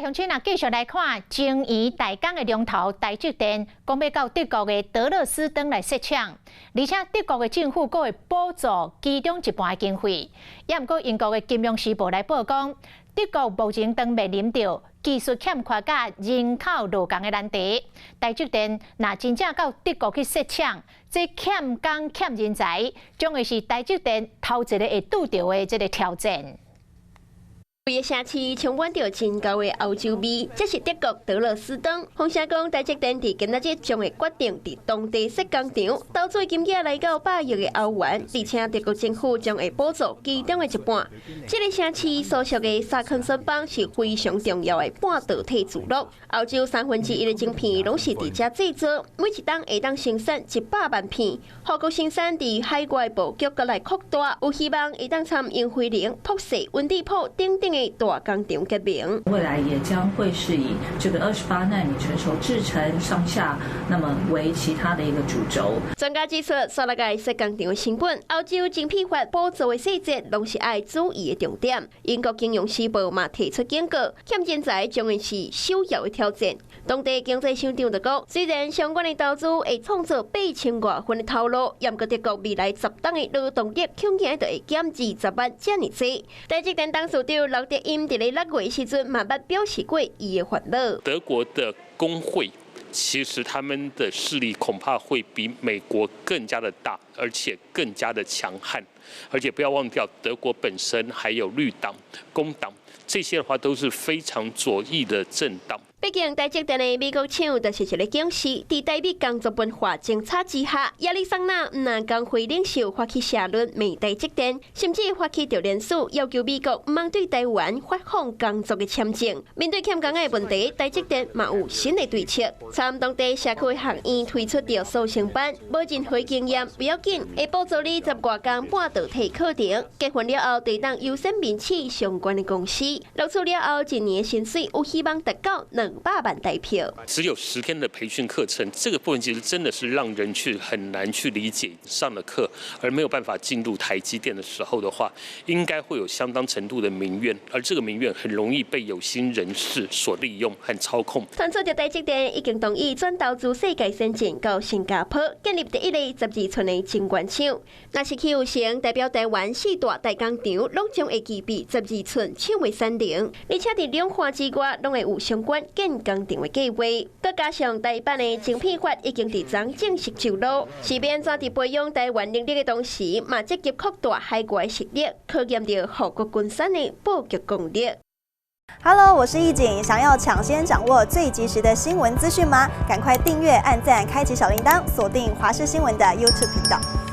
來鄉親啊，繼續來看晶圓代工的龍頭台積電，講欲到德國的德勒斯登來設廠，而且德國的政府閣會補助其中一半的經費。也毋過英國的金融時報來報講，德國目前當面臨著技術欠缺佮人口勞工的難題。台積電若真正到德國去設廠，這欠工欠人才，將會是台積電頭一个會拄著的這个挑戰。規个城市充滿著真厚的歐洲味，這是德國德勒斯登。風聲講，台積電佇今仔日將會決定佇當地設工廠，投資金額來到100億的歐元，而且德國政府將會補助其中的一半。這个城市所屬的薩克森邦是非常重要的半導體聚落，歐洲1/3的晶片攏是佇遮製造，每一冬會當生產100萬片。護國神山佇海外布局閣來擴大，有希望會當參英飛凌、博世、溫蒂普等等的大工廠結盟。未來也將會是以這個28納米成熟製程上下，那麼為其他的一個主軸。專家指出，煞落來設工廠的成本，歐洲晶片法補助的細節，攏是愛注意的重點。英國金融時報嘛提出警告，欠人才將會是首要的挑戰。當地經濟省長就講，雖然相關的投資會創造8000外份的頭路，毋過德國未來10冬的勞動力恐驚就會減20萬遮爾濟。台積電董事長劉德音佇咧6月時陣嘛捌表示過伊的煩惱。德國的工會其實他們的勢力恐怕會比美國更加的大，而且更加的強悍。而且不要忘掉，德國本身還有綠黨、工黨，這些的話都是非常左翼的政黨。畢竟台積電的美國廠就是一个警示，佇台美工作文化政策之下，亞利桑那毋但工會領袖發起社論罵台積電，甚至發起著聯署要求美國毋通對台灣發放工作的簽證。面對欠工的問題，台積電嘛有新的對策，參當地社區學院推出著速成班，無任何經驗不要緊，會補助你十外工半導體課程。結婚了後，會當優先面試相關的公司，錄取了後一年薪水有希望達到200萬台票。只有10天的培訓課程，這個部分其實真的是讓人去很難去理解。上了課而沒有辦法進入台積電的時候的話，應該會有相當程度的民怨，而這個民怨很容易被有心人士所利用和操控。傳出著台積電已經同意轉投資世界先進到新加坡，建立第一個12寸的晶圓廠。若是去有成，代表台灣四大代工廠攏將會具備十二寸廠的產能，而且佇兩岸之外，攏會有相關建工廠的計劃。閣加上台版的晶片法已經佇昨正式上路，時變怎佇培養台灣能力的同時，嘛積極擴大海外實力，考驗著護國神山的布局功力。 Hello，我是易景，想要搶先掌握最及時的新聞資訊嗎？趕快訂閱、按讚、開啟小鈴鐺，鎖定華視新聞的 YouTube 頻道。